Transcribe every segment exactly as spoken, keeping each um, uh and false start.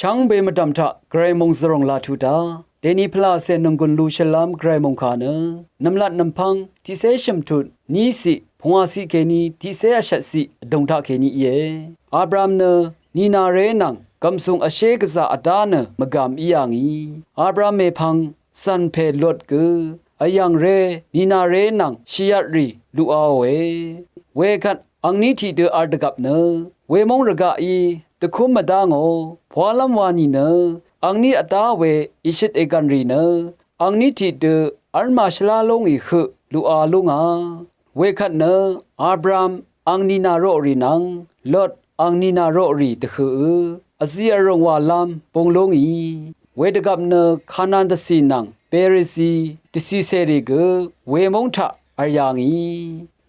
Tv́ng bè mvdv̀m taq gvray mòngzvròng laq tuq daq, dèni pvlàcè nònggùn lushvlv́m gvray mòngkà nø nv̀mlat nv̀mpv́ng tiqcé shø̀mtut níciq pungwàciq kèní tiqcé vshvtciq vdùng taqkèní íe. Abraham nø nìnàré nvng gv̀msùng vshé gvzà vdá nø mvgàm í yà ngì. Abraham mèpvng zv̀npè Lot gø vyv̀ngré nìnàré nvng shìyvtrì luqaòe. Wekvt angní tiqdø v̄l dvgvp nø wemóng rvgaqí dvkúm mvdá ngò pwalv́m wa nìnø angní vdá we ìshøt ègv̀nrì nø angní tiqdø v̄l màshvlá lú ngì høq luqa lú ngà. Wekvt nø Abraham ang nìnàroqrì nvng Lot ang nìnàroqrì dvhø̀ø vzi vrùng wàlv́m bung lú ngì. Wedvgvp nø Kanan dvcì nvng Perizi dvcìcèrì gø wemóng taq v̀l yà ngì.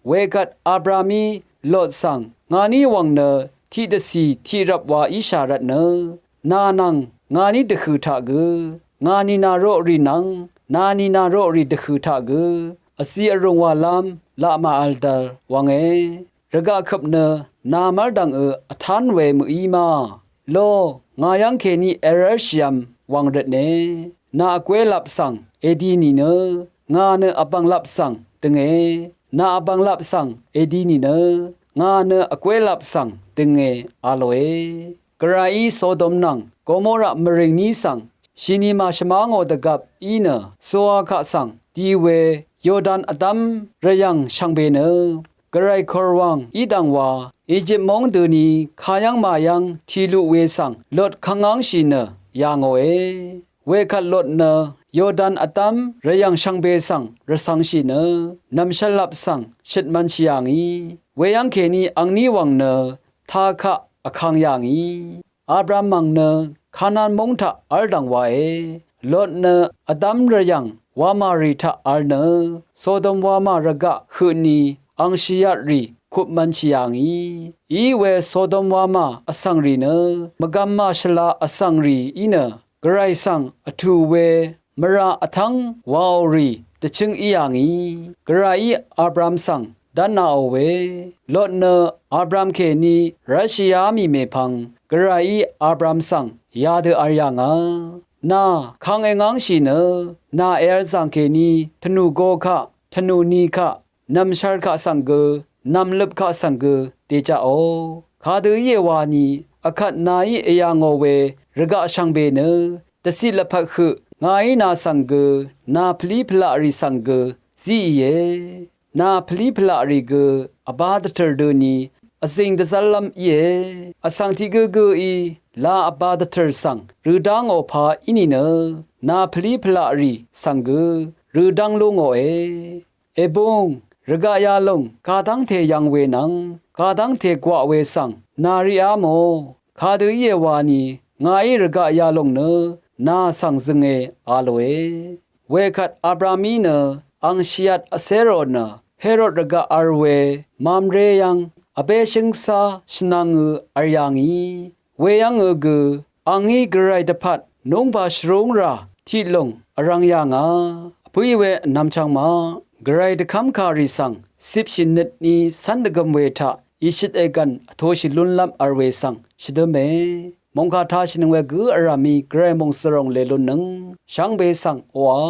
Wekvt Abrahamí Lot svng ngàní wv̀ng nø tiqdvcì tiqrvp wa íshà rvtnø nà nvng ngàní dvhø̀ taq gø, ngà nìnàroqrì nvng nà nìnàroqrì dvhø̀ taq gø vzi vrùng wàlv́m laq màvl dv̄l wv̄nge. Rvgaq køp nø nà mv́rdv̀ngø vtán we mø̀í ma. Lo, ngà yv́ng kèní èrv́lshìvm wv̀ng rvtne. Nà vgwelap svng èdi nìnø ngà nø vbv̀nglap svng dønge. Nà vbv̀nglap svng èdi nìnø ngà nø vgwelap svng dønge a lòe. Gvrayí Sodom nvng Gomora mvrìngní svng shìnìmà shvmá ngò dvgvp í nø Zoa kaq svng di we Yordan vdv́m rvyv̀ng shvngbe nø gvray kòrwàng í dv̀ngwa Ejip móng døni kayv́ng màyv́ng tìluq we svng Lot kv́ngángshì nø yà ngòe. Wekvt Lot nø Yordan vdv́m rvyv̀ng shvngbe svng rvcv̄ngshì nø nv̀mshvllap svng shøt mv̄nshì yà ngì. Weyv́ng kèní angní wv̀ng nø ta kaq vkang yà ngì. Abraham mv̀ng nø Kanan móng taq v́l dv̀ng wae. Lot nø vdv́m rvyv̀ng wamà rì taq vl nø Sodom wamà rvgaq høq ni ang shìyvtrì kup mv̄nshì yà ngì. Iwe Sodom wamà vsvng rì nø mvgvm màshvla vsvng rì í nø gvray svng vtù we mvrà vtv́ng waò rì dvchǿng í yà ngì. Gvrayí Abraham svng dv́nāò we. Lot nø Abraham kèní rv́lshìá mì mèpvng gvrayí Abraham svng yadø vl yà ngà. Nà kang èngángshì nø nà èv̄l zàng kèní tvnù go kaq, tvnù ni kaq, nv̀mshvr kaq svng gø, nv̀mløp kaq svng gø dèjaqò. Kadø íe wani vkvt nàí èyà ngò we rvgaq shvngbe nø dvciq lvpat høq ngàí nà svng gø nà pvlí pvlaq rì svng gø zíìe. Nà pvlí pvlaq rì gø vba dvtø̀r døni vzìng dvzv́llv́m íe. Vsvng tiq gǿ gǿí la vba dvtø̀r svng rødá ngò pa í nìnø nà pvlí pvlaq rì svng gø rødv́ng lú ngòe. Èbúng, rvgaq yalòng kadv́ngte yv̄ng we nvng kadv́ngte gwaq we svng nàriqá mò. Kadø íe wani ngàí rvgaq yalòng nø nà svng zønge a lòe. Wekvt Abrahamí nø ang shìyvt vcé rò nø Herod rvgaq v̄l we Mamré yv́ng vbé shǿngcá shvnvngø vl yà ngì. Weyv́ngø gø angí gvray dvpvt núngba shvrúngrà tiqlùng vrv̄ng yà ngà. Vpǿí we vnvm chv̄ng maq gvray dvkv́mkà rì svng cipshì nøtni cv́n dvgø̄m we taq ìshøt ègv̀n vtoshì lúnlv́m v̄l we svng shvdǿme. Mòngkà tāshìnøng we gǿ vràmì gvray mòngzvròng lèlunnøng shvngbe svng oqà